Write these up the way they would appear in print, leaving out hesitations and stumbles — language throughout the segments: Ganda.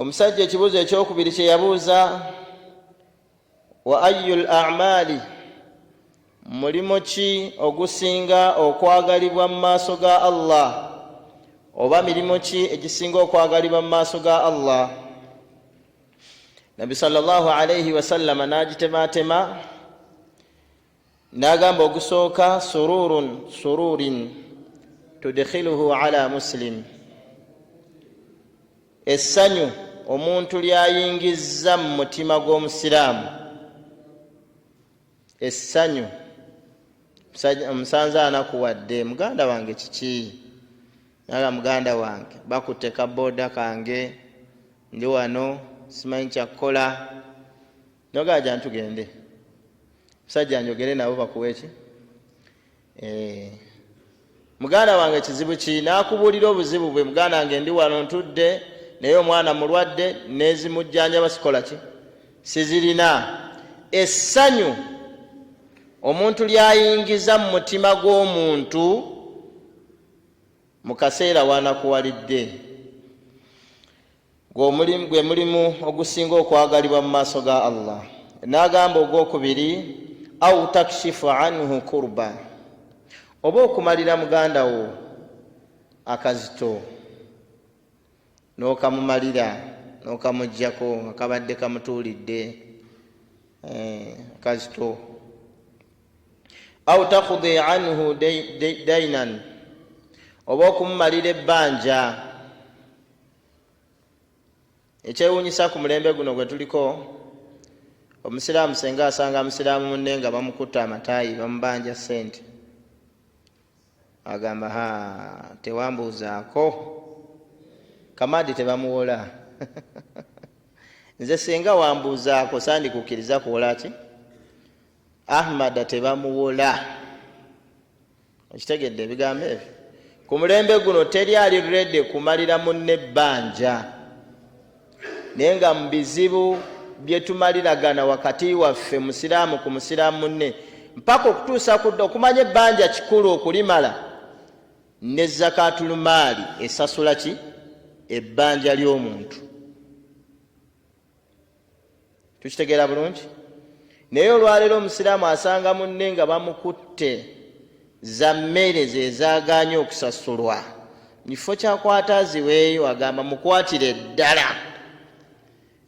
Omusajja ekibuuzo ekyokubiri kye yabuuza, wa ayu l amaali, mulimu ki ogusinga okwagalibwa mu maaso ga Allah, oba mirimu ki egisinga okwagalibwa mu maaso ga Allah? Nabbi salllahu alaihi wasallama n'agitematema n'agamba, ogusooka sururun sururin tudkhiluhu ala muslim, essanyu omuntu lyayingizza mu mutima gw'omusiraamu. Essanyu omusanze anakuwadde, muganda wange kiki? Naga muganda wange bakutte kabooda kange, ndi wano simanyi kyakukola. Nogaja ntugende musajja njogere nabo bakuwa eki eh, muganda wange kizibu ki? Nakubuulira obuzibu bwe, muganda wange ndi wano ntudde naye omwana mulwadde, nezimujjanjaba sikola ki, sizirina. Essanyu omuntu lyayingiza mu mutima gw'omuntu mu kaseera wanakuwalidde gwe mulimu ogusinga okwagalibwa mu maaso ga Allah. N'agamba ogwokubiri, au takshifu anhu kurba, oba okumalira muganda wo akazito n'okamumalira n'okamuggyako nga kabadde kamutuulidde eh, akazito, au takudi anhu dainan, oba okumumalira ebbanja. Ekyewuunyisa ku mulembe guno gwe tuliko, omusiraamu senga asanga musiraamu munne nga bamukutte amataayi bamubanja ssente, agamba ha tewambuuzaako, kamadi tebamuwola. Nze senga wambuuzaako sandikukkiriza kuwola ki, Ahmada tebamuwola. Okitegedde ebigambo ebyo? Ku mulembe guno teri ali rede kumalira munne ebbanja, naye nga mu bizibu byetumaliragana wakati waffe musiraamu ku musiraamu munne mpaka okutuusa kudda okumanya ebbanja kikulu okulimala, ne zakatulumaali esasula ki ebbanja ly'omuntu. Tukitegeera bulungi? Naye olwaleero omusiraamu asanga munne nga bamukutte za mmere zezaganye okusasulwa, mukifo kyakwata aziweeyo agamba mukwatire ddala,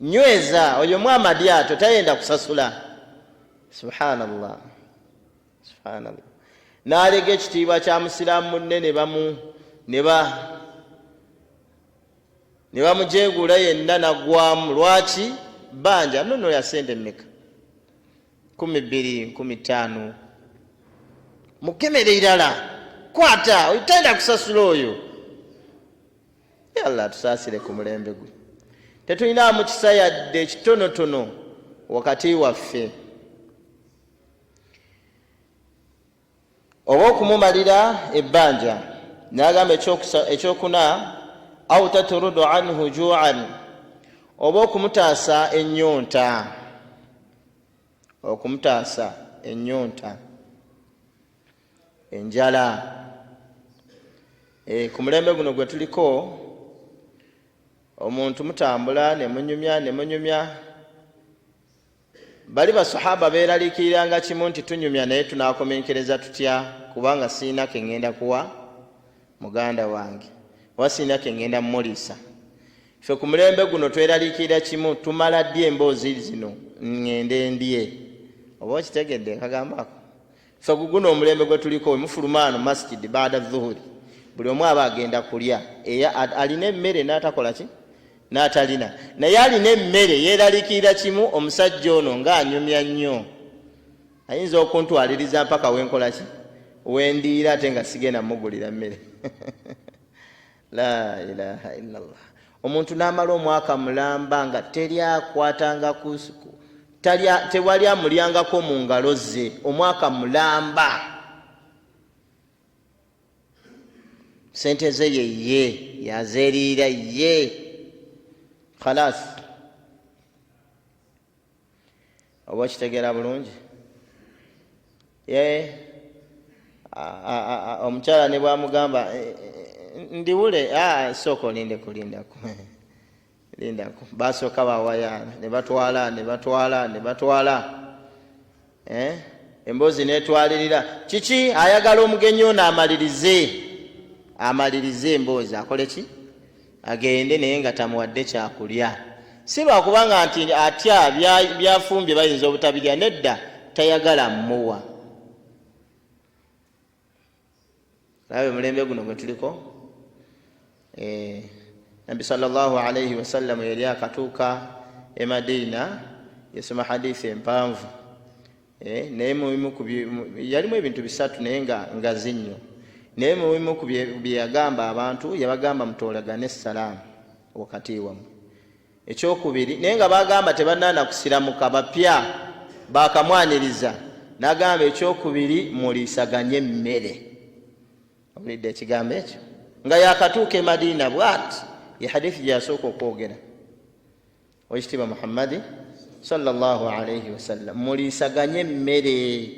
nyweza oyo muhamadi ato tayenda kusasula. Subhanallah, subhanallah. N'alega ekitiibwa kya musiraamu munne ne bamu ne ba ne bamujeeguula yenna naggwamu. Lwaki bbanja nono ya sente mmeka? 20, 15. Mukemere irala, kwata oyitenda kusasula oyo. Allah tusaasire ku mulembe gwe, tetulinaamu kisa yadde ekitonotono wakati waffe. Oba okumumalira ebbanja. N'agamba ekyokuna, au tatrudu anhu juan, oba okumutaasa ennyonta, okumutaasa ennyonta, enjala. E, ku mulembe guno gwe tuliko omuntu mutambula ne munyumya ne munyumya. Bali basahaba beeraliikiriranga kimu nti tunyumya naye tunaakomenkereza tutya, kubanga sirina ke ŋŋenda kuwa muganda wange oba sirina ke ŋŋenda mumuliisa. Ffe ku mulembe guno tweraliikirira kimu, tumala ddi emboozi zino ŋŋende ndye? Oba okitegedde nkagamba ako? Ffe ku guno omulembe gwe tuliko, we mufuluma ano masjidi baada dhuhuri, buli omu aba agenda kulya, alina emmere n'atakola ki n'atalina, naye alina emmere yeeraliikirira kimu, omusajja ono ng'anyumya nnyo ayinza okuntwaliriza mpaka wenkola ki, wendiira, ate nga sigenda mugulira mmere. La ilaha illallah. Omuntu n'amala omwaka mulamba nga teri akwatanga tewali amulyangako mu ngalo ze omwaka mulamba, sente ze yeye yazeriira ye khalas. Oba okitegeera bulungi? Ye omukyala ne bwamugamba e, e, ndiwule, sooka olinde kulindako. Lindako, basooka bawaya ne batwala ne batwala ne batwala, eh? Emboozi netwalirira kiki? Ayagala omugenyi ono amalirize, amalirize emboozi, akole ki? Agende naye nga tamuwadde kyakulya. Si lwakubanga nti atya byafumbye bayinza obutabirya, nedda, tayagala muwa. Labe omulembe guno gwe tuliko. Eh, Nabbi sallallahu alaihi wasallam yali akatuuka e Madiina, yasoma hadithi empanvu, eh, naye mubimu yalimu ebintu bisatu, naye nga ngazi nnyo. Naye mubimu ku bye yagamba abantu, yabagamba mutoolagane salaamu wakati wammwe. Ekyokubiri, naye nga bagamba tebanaana kusiramuka, bapya bakamwaniriza, nagamba ekyokubiri, muliisaganye emmere. Owulidde ekigambo ekyo? Nga yakatuuka e Madiina bwati, ye hadithi gye yasooka okwogera owekitiibwa Muhammadi sallallahu alaihi wasallam, muliisaganye emmere.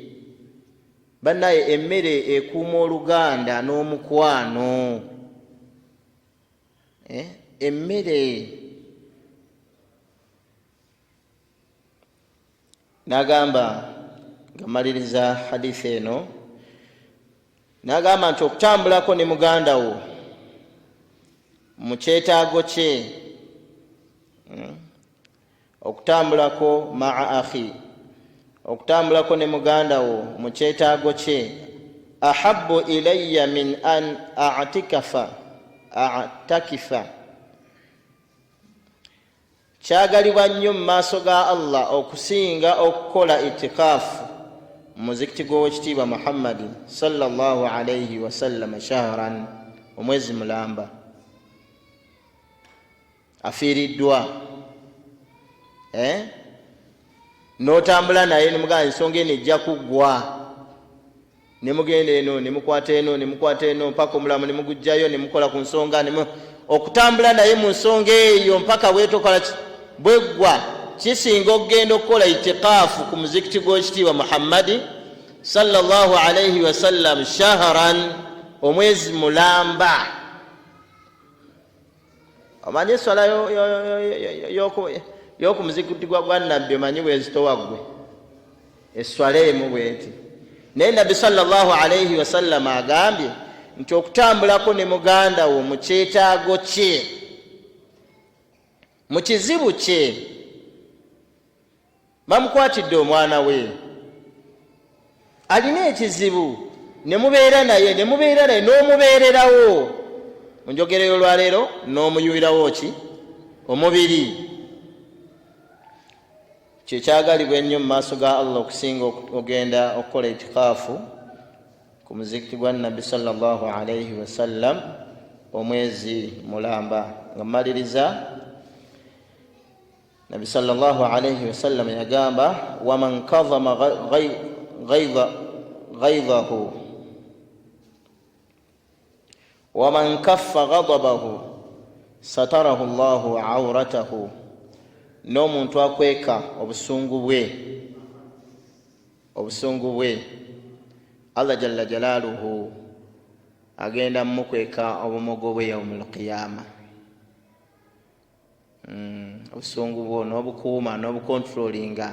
Bannaye, emmere ekuuma oluganda n'omukwano. Eh, emmere. N'agamba nga maliriza hadithi eno, n'agamba nti okutambulako ne muganda wo mu kyetaago kye, Okutambulako maa akhi, okutambulako ne muganda wo mu kyetaago kye, ahabu ilaya min an atikafa atakifa, kyagalibwa nnyo mu maaso ga Allah okusinga okukola itikaafu mu muzikiti gw'owekitiibwa Muhammadin sallallahu alaihi wasallama shahran, omwezi mulamba. Afiiriddwa, eh? N'otambula naye nemugamba ensonga eno ejja kuggwa, nemugenda eno nemukwata eno nemukwata eno mpaka omulamu nemugujjayo nemukola ku nsonga, okutambula naye mu nsonga eyo mpaka bwetokola bweggwa, kisinga okugenda okukola itikaafu ku muzikiti gw'ekitiibwa Muhammadi sallallahu alaihi wasallam shahran, omwezi mulamba. Omanyi eswala y'okumuzikiti gwa Nabbi, omanyi bwezitowa ggwe eswala emu bweti? Naye Nabbi sallallahu alaihi wasallama agambye nti okutambulako ne muganda wo mu kyetaago kye, mu kizibu kye, bamukwatidde omwana we alina ekizibu, ne mubeera naye, ne mubeera naye n'omubeererawo, mu njogera y'olwaleero n'omuyuwirawo ki omubiri, kyekyagalibwa ennyo mu maaso ga Allah okusinga okugenda okukola itikaafu ku muzikiti gwa Nabbi sallallahu alaihi wasallam omwezi mulamba. Nga mmaliriza, Nabi sallallahu alaihi wasallam yagamba, waman kadhama ghaidhahu waman kaffa ghadabahu satarahu llahu auratahu, n'omuntu akweka obusungu bwe, obusungu bwe, Allah jalla jalaaluhu agenda mumukweka obumogo bwe yaumu lqiyama. Obusungu bwo n'obukuuma n'obukontrolinga,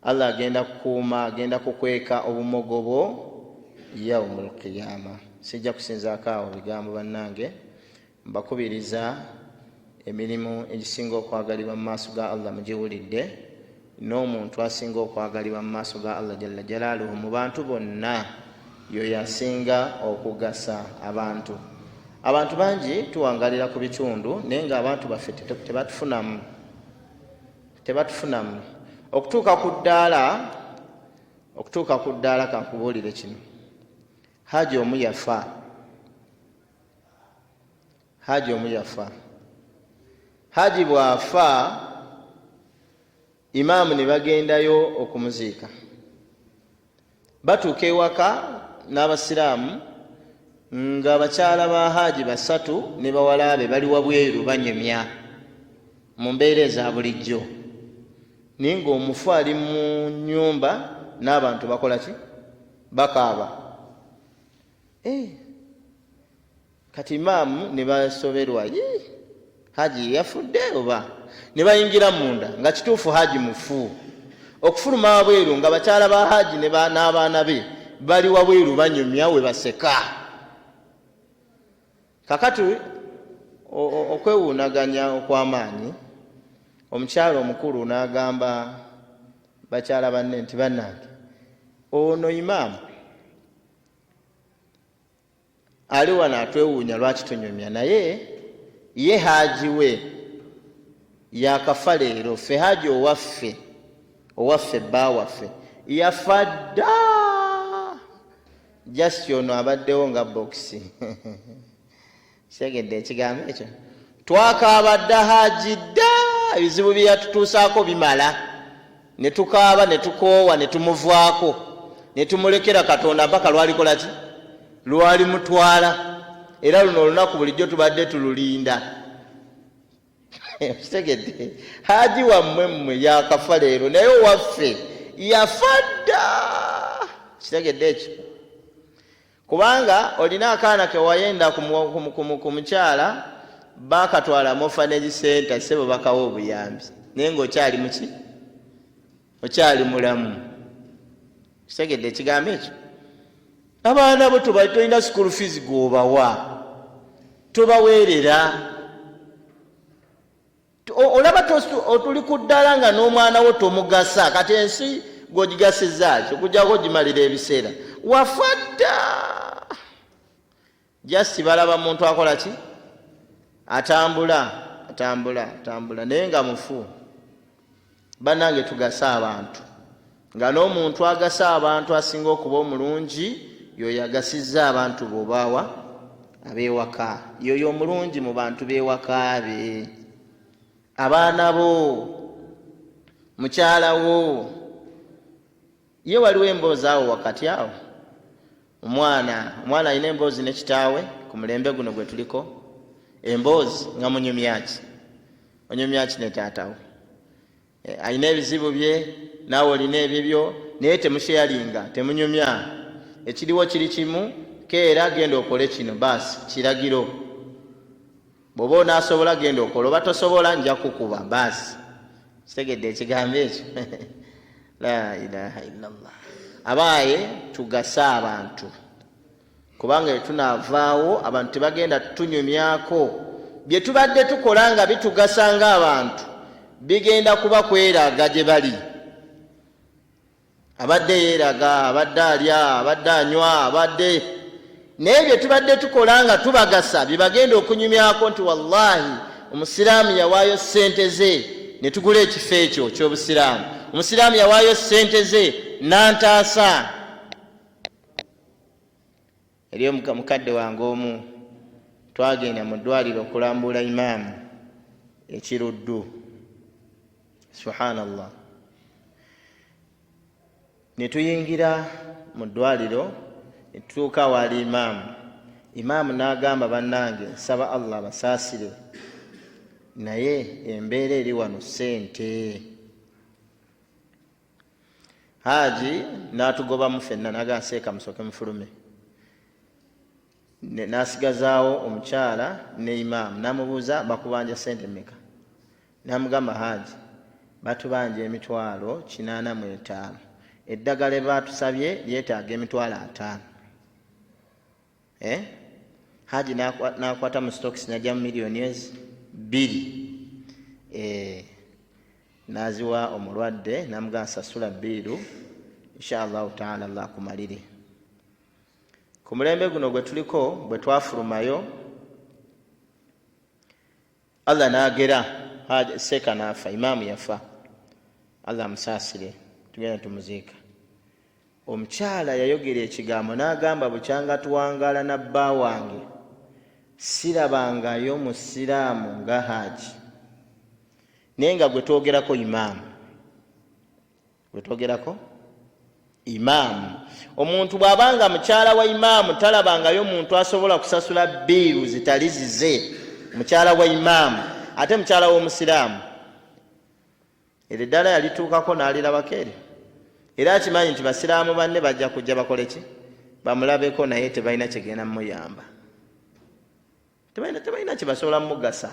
Allah agenda kukuuma, agenda kukweka obumogo bwo yaumu lqiyama. Sijja kusinzaako awo bigambo bannange, mbakubiriza emirimu egisinga okwagalibwa mu maaso ga Allah mugiwulidde, n'omuntu asinga okwagalibwa mu maaso ga Allah jalla jalaaluhu mu bantu bonna yoyo asinga okugasa abantu. Abantu bangi tuwangalira ku bitundu, naye nga abantu baffe tebatufunamu, tebatufunamu okutuuka ku ddaala, okutuuka ku ddaala. Kankubuulire kino, haji omu yafa, haji omu yafa. Haji bw'afa, imaamu ne bagendayo okumuziika. Batuuka ewaka n'abasiraamu, nga bakyala ba haji basatu ne bawala be bali wabweru banyumya mu mbeera eza bulijjo, naye ng'omufu ali mu nyumba n'abantu bakola ki? Bakaaba. Eh. Kati imaamu ne basoberwa. Haji yafudde oba? Ne bayingira munda nga kituufu haji mufu. Okufuluma wabweru nga bakyala ba haji n'abaana be bali wabweru banyumya we baseka. Kakati okwewuunaganya okw'amaanyi, omukyala omukulu n'agamba bakyala banne nti, bannange, ono imaamu ali wano atwewuunya lwaki tunyumya, naye ye haaji we yakafa leero, ffe haaji owaffe, owaffe bba waffe yafa dda, just ono abaddewo nga bokisi. Kitegedde ekigambo ekyo? Twakaaba dda haaji dda, ebizibu bye yatutuusaako bimala, ne tukaaba ne tukoowa ne tumuvaako ne tumulekera Katonda mpaka lwalikola ki, lwalimutwala. Era luno olunaku bulijjo tubadde tululinda. Kitegedde? Haaji wammwe mmwe yakafa leero, naye owaffe yafa dda. Kitegedde ekyo? Kubanga olina akaana kewayenda ku mukyala, bakatwala mu orphanage center, sebo bakawa obuyambi, naye ngaokyali muki, okyali mulamu. Kitegedde ekigambo ekyo? Abaana bo tolina school fees gwobawa, tobaweerera. Olaba otuli ku ddala nga n'omwana wo tomugasa. Kati ensi gw'ogigasizza ki okujjako ogimalira ebiseera? Wafa dda, just balaba muntu akola ki, atambula atambula atambula, naye nga mufu. Bannange, tugase abantu, nga n'omuntu agasa abantu asinga okuba omulungi yoyo agasizza abantu bobaawa ab'ewaka. Yoyo omulungi mu bantu b'ewaka be, abaana bo, mukyala wo. Ye waliwo emboozi awo wakati awo, omwana alina emboozi ne kitaawe ku mulembe guno gwe tuliko, emboozi nga munyumyaki, onyumyaki ne taatawo? Alina ebizibu bye, naawe olina ebibyo, naye temusheyalinga, temunyumya. Ekiriwo kiri kimu: keera, genda okole kino, baasi kiragiro. Bw'oba onaasobola, genda okola, oba tosobola, nja kukuba, baasi. Kitegedde ekigambo ekyo? La ilaha illallah. Abaaye, tugase abantu, kubanga etunaavaawo abantu tebagenda tunyumyako. Bye tubadde tukola nga bitugasa ng'abantu bigenda kuba kweraga gye bali. Abadde yeeraga, abadde alya, abadde anywa, abadde, naye bye tubadde tukola nga tubagasa bye bagenda okunyumyako nti, wallahi omusiraamu yawaayo ssente ze ne tugula ekifo ekyo ky'obusiraamu, omusiraamu yawaayo ssente ze nantaasa. Eri mukadde wange omu, twagenda mu ddwaliro okulambuula imaamu ekiruddu. Subhanallah, ne tuyingira mu ddwaliro ne tutuuka awaali imaamu. Imaamu n'agamba, bannange, nsaba Allah abasaasire, naye embeera eri wano ssente. Haaji n'atugobamu ffenna, n'agamba, seeka musooke mufulume. N'asigazaawo omukyala ne imaamu, n'amubuuza, bakubanja ssente mmeka? N'amugamba, haaji, batubanja 805,000, eddagala lye batusabye lyetaaga 50,000. Eh? Haji n'akwata mu stocks n'ajjamu miliyoni ezi 2, n'aziwa omulwadde, n'amugamba, sasula bill, inshallahu taala Allah akumalire. Ku mulembe guno gwe tuliko, bwe twafulumayo, Allah n'agera seeka n'afa, imaamu yafa, Allah amusaasire, tugenda tumuziika. Omukyala yayogera ekigambo n'agamba, bukyanga tuwangaala na bba wange, sirabangayo musiraamu nga haji. Naye nga gwe twogerako imaamu, gwe twogerako imaamu, omuntu bw'abanga mukyala wa imaamu talabangayo muntu asobola kusasula bill zitali zize. Mukyala wa imaamu, ate mukyala w'omusiraamu. Eryo eddala yalituukako n'alirabako eryo, era akimanyi nti basiraamu banne bajja kujja bakole ki, bamulabeko, naye tebalina kyegenda mumuyamba, tebalina kyebasobola mumugasa.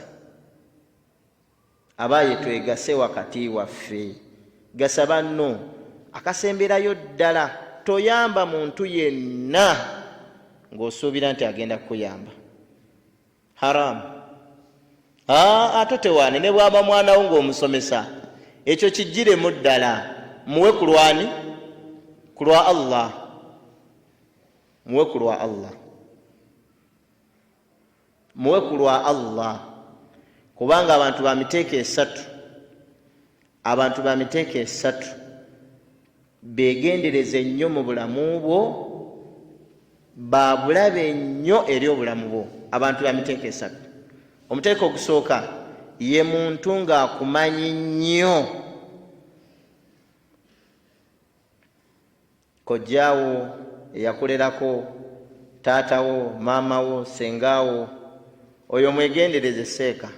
Abaaye twegase wakati waffe. Gasa banno. Akasemberayo ddala, toyamba muntu yenna ng'osuubira nti agenda kukuyamba. Haramu. Ate tewaane ne bwaba mwana wo ng'omusomesa, ekyo kijjiremu ddala. Muwe ku lwani? Ku lwa Allah. Muwe ku lwa Allah. Muwe ku lwa Allah, kubanga abantu ba miteeko esatu, abantu ba miteeko esatu begendereze nnyo mu bulamu bwo, babulabe nnyo eri obulamu bwo. Abantu ba miteeko esatu. Omuteeko ogusooka ye muntu ng'akumanyi nnyo. Kojjaawo eyakulerako, taatawo, maamawo, sengaawo, oyo mwegendereze seeka,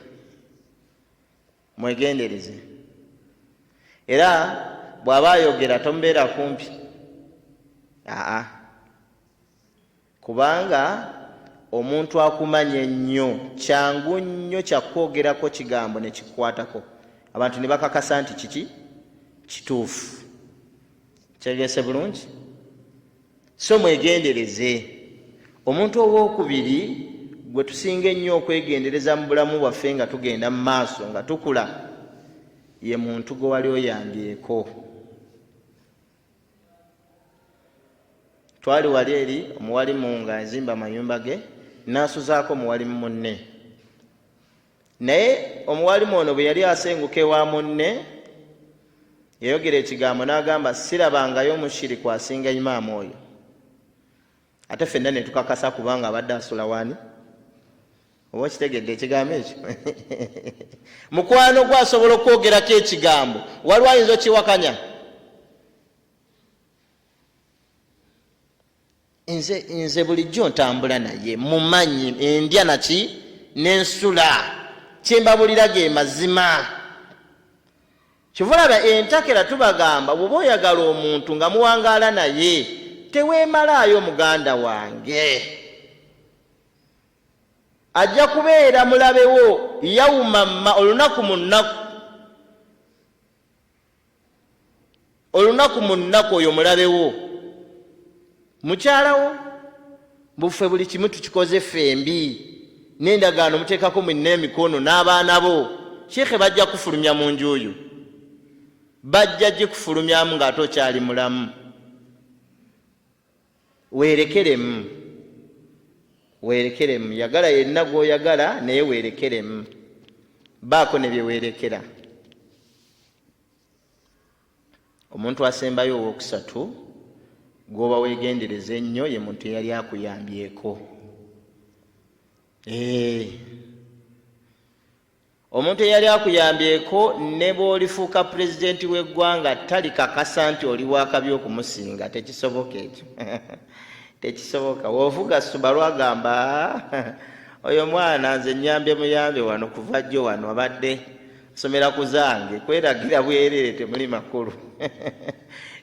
mwegendereze. Era bw'aba ayogera tomubeera kumpi, aa, kubanga omuntu akumanya ennyo kyangu nnyo kyakwogerako kigambo ne kikukwatako, abantu ne bakakasa nti kiki kituufu. Kyegese bulungi? So mwegendereze. Omuntu owokubiri gwe tusinga ennyo okwegendereza mu bulamu bwaffe nga tugenda mu maaso nga tukula ye muntu gwe wali oyambyeko. Twali wali eri omuwalimu nga azimba amayumba ge n'asuzaako omuwalimu munne, naye omuwalimu ono bwe yali asenguka ewa munne yayogera ekigambo n'agamba, sirabangayo omushiriku asinga imaamu oyo. Ate ffenna ne tukakasa kubanga abadde asula wani. Oba okitegedde ekigambo ekyo? Mukwano gwe asobola okwogerako ekigambo, waliwo ayinza okiwakanya? Nze, nze bulijjo ntambula naye, mumanyi, endya naki nensula, kyembabulira ge mazima. Kyova olaba entakera tubagamba, bwoba oyagala omuntu nga muwangaala naye teweemalaayo muganda wange, ajja kubeera mulabewo yawumamma olunaku mu nnaku, olunaku mu nnaku. Oyo mulabewo mukyalawo, buffe buli kimu tukikoze ffembi n'endagaano muteekako mwenna emikono n'abaana bo. Sheekhe, bajja kufulumya mu njuuyo, bajja gikufulumyamu ng'ate okyali mulamu. Weerekeremu, weerekeremu. Yagala yenna gw'oyagala, naye weerekeremu, baako ne bye weerekera. Omuntu asembayo owokusatu gwoba wegendereza ennyo ye muntu eyali akuyambyeko. Eh. Omuntu eyali akuyambyeko ne bw'olifuuka pulezidenti w'eggwanga talikakasa nti oli wakabi okumusinga. Tekisoboka ekyo, tekisoboka. Wovuga Subaru agamba, oyo mwana nze nyambye muyambe wano kuva jjo wano abadde somera ku zange. Kweragira bwerere, temuli makulu.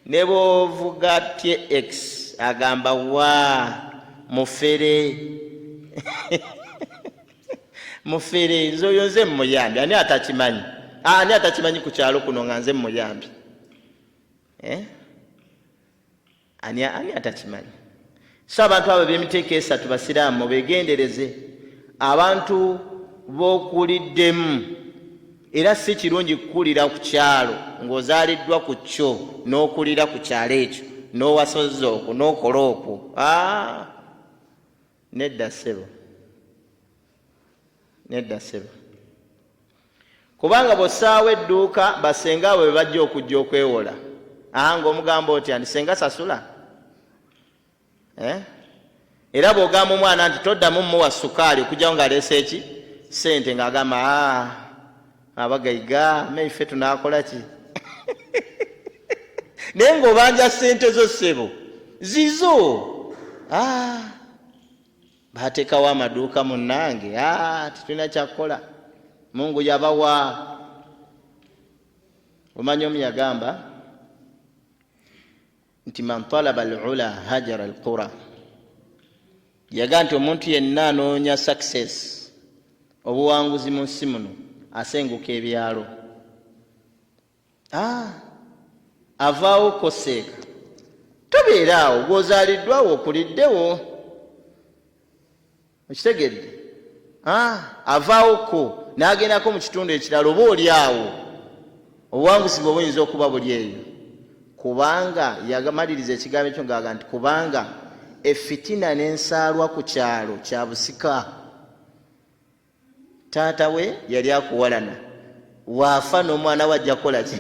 Ne bwovuga TX agamba, wa mufere, mufere, nze oyo nze muyambi. Ani atakimanyi? Ani atakimanyi ku kyalo kuno nga nze muyambi? Eh? Ani, ani atakimanyi? So abantu abo b'emiteeko esatu, basiraamu begendereze abantu b'okuliddemu. Era si kirungi kukulira ku kyalo ng'ozaaliddwa ku kyo n'okulira ku kyalo ekyo n'owasoza okwo n'okola okwo. Nedda ssebo, nedda ssebo, kubanga bw'ossaawo edduuka basenga abo be bajja okujja okwewola. Aha, ng'omugamba otya nti senga sasula, eh? Era bw'ogamba omwana nti toddamu muwa sukaali okujjawo ng'aleese eki sente, ng'agamba, ah, abagaiga meife tunaakola ki? Naye ng'obanja sente zo ssebo, zizo. Ah, bateekawo amaduuka munnange, ah, tetulina kyakukola, Mungu yabawa. Omanyi omu yagamba nti man talaba al ula hajara al qura, yaga nti omuntu yenna anoonya success, obuwanguzi mu nsi muno, Asenguka ebyalo, ah, avaawo koseeka. Tobeera awo gwozaaliddwawo, okuliddewo, okitegedde? Ah, avaawo ko n'agendako mu kitundu ekirala, oba oli awo obuwanguzi bwe buyinza okuba buli eyo, kubanga yamaliriza ekigambo ekyo ngaaga nti kubanga efitina n'ensaalwa ku kyalo kya busika. Taata we yali akuwalana, waafa n'omwana we ajja kukola ki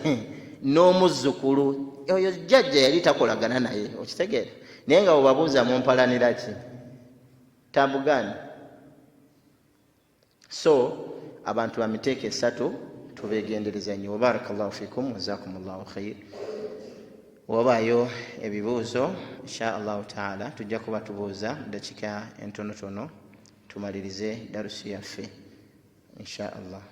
n'omuzzukulu? Oyo jjajja yali takolagana naye, okitegeera? Naye nga bwebabuuza, mumpalanira ki tambugani? So abantu bamiteeko esatu tubegendereza nnyo. Wabarakallahu fikum, wazakum llahu khair. Wabaayo ebibuuzo, insha Allahu taala tujja kuba tubuuza dakiika entonotono tumalirize darusi yaffe insha Allah.